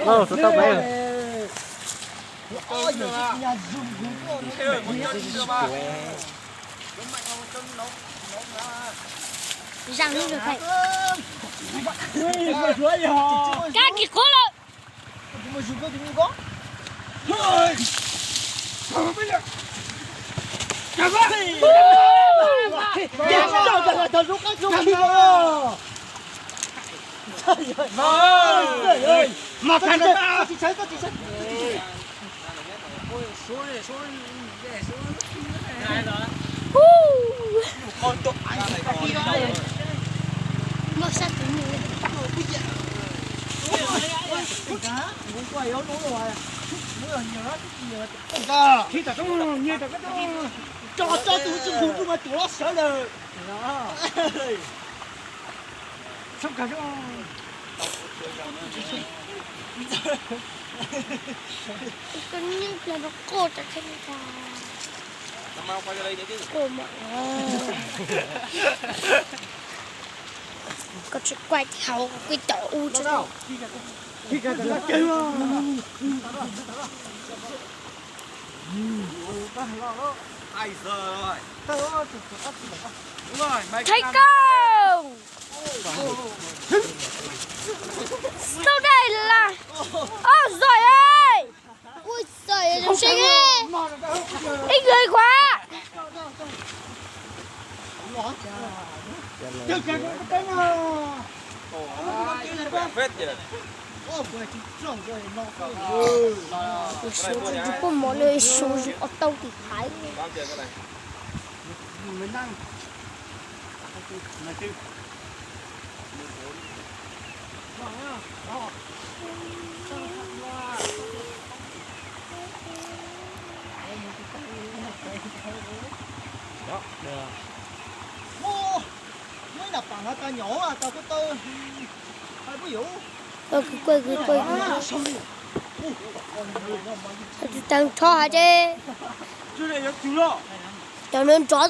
Ơ, tau tau peb. Zaj lub zog thaj. Kab kis qhuav lawm. Koj niag plag no quaj tas, quaj mas koj tsis quaj hauv kuj tom u tsis. Thaij koj. Tau dai las. Oj, zoj. Ua zoj zoo seej. Ib yam qhuav. Tus suav tsis pub mov li, suav zoo o tau tim phaiv. Tus taw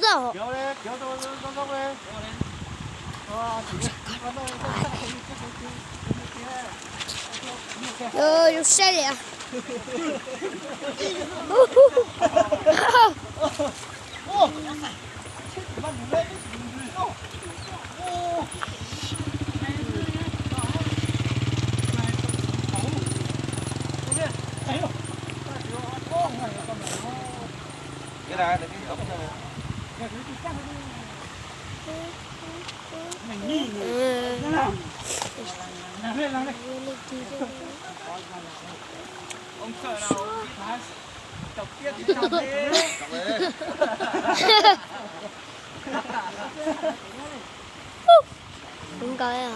rho hais tias cov nrov nrov xwb. Zoo saib li. Đúng rồi ạ.